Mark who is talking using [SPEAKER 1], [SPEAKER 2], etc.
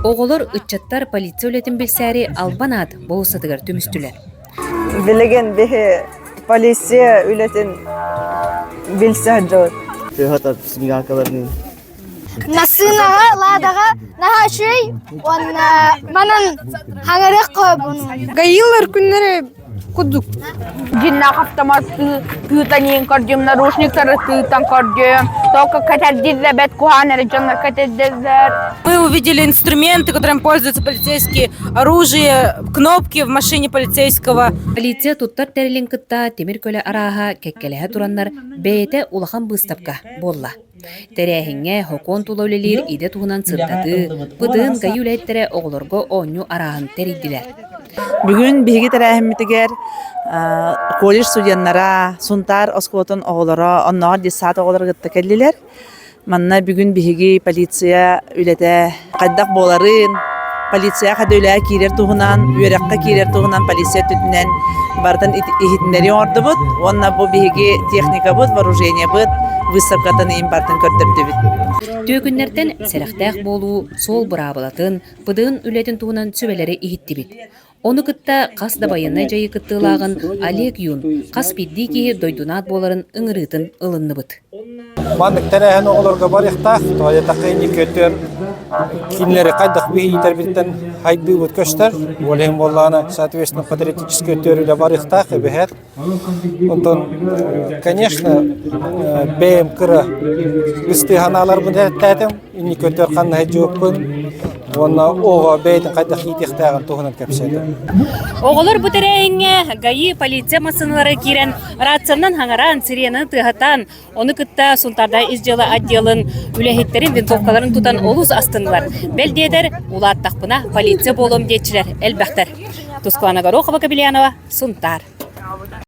[SPEAKER 1] Оҕолор, ыччаттар полиция үлэтин билсээри Албан аат болуоссатыгар түмүстүлэр.
[SPEAKER 2] Билигин биһи полиция үлэтин билсэ сылдьабыт.
[SPEAKER 3] Тыһата смигалкаларын
[SPEAKER 4] Массыынаҕа, Ладаҕа наһаа үчүгэй уонна манан хаҥырыах хообун.
[SPEAKER 5] Гаилар күннэрэ курдук.
[SPEAKER 6] Дьиннээх автомат тыытан иин көрдүм, наручниктары тыытан көрдүм. Только кэтэрдиллэбэт куһаан эрэ дьоннор кэтэрдиллэр.
[SPEAKER 7] Мы увидели инструменты, которыми пользуются полицейские, оружие, кнопки в машине полицейского.
[SPEAKER 1] Полиция туттар тэрилин кытта тимир көлө арааһа кэккэлэһэ тураннар бэйэтэ улахан быыстапка буолла. Тэрээһиҥҥэ сокуон тула үлэлиир идэ туһунан сырдатыы, ПДН ГАИ үлэһиттэрэ оҕолорго оонньуу арааһын тэрийдилэр.
[SPEAKER 8] Бүгүн биһиги тэрээһиммитигэр колледж студеннара, Сунтаар оскуолатын оҕолоро, оннооҕор детсад оҕолоро кытта кэллилэр. Манна бүгүн биһиги полиция үлэтэ хайдах буоларын, полиция хайда үлэҕэ киирэр туһунан, үөрэххэ киирэр туһунан полиция өттүтүнэн барытын иһитиннэрии оҥордубут уонна бу биһиги техникабыт, вооружениебыт выставкатын иһин барытын көрдөрдүбүт.
[SPEAKER 1] Түөкүннэртэн сэрэхтээх буолуу, суол быраабылатын, ПДН үлэтин туһунан сүбэлэри иһиттибит. Ону кытта хас да байыаннай дьайыы кыттыылааҕын Олег Юн хас биирдии киһи дойдунаат буоларын ыҥырыытын ылынныбыт.
[SPEAKER 9] Маннык тэрээһин оҕолорго барыахтаах, тоҕо инники өттүгэр кинилэри хайдах биһиитэрбиттэн хайдыыбыт көстөр. Ол иһин буоллаҕына, соответственно, патриотическай өттүгэр үлэ барыахтаах эбэһээт. Онтон, конечно, бэйэм кыра быстыы санааларбын эттээтим, инники өттүгэр ханна сылдьыбыппын уонна оҕо бэйэтин хайдах иитиэхтээҕин туһунан кэпсээтим.
[SPEAKER 1] Оҕолор бу тэрээһиҥҥэ ГАИ полиция массыыналара киирэн рациянан хаҥараан, сиренаны тыаһатан, ону кытта Сунтаарда ис дьыала отделын үлэһиттэрин винтовкаларын тутан олус астыннылар. Бэл диэтэр, улааттахпына полиция буолуом диэччилэр элбэхтэр. Тускулана Горохова-Кобельянова, Сунтаар.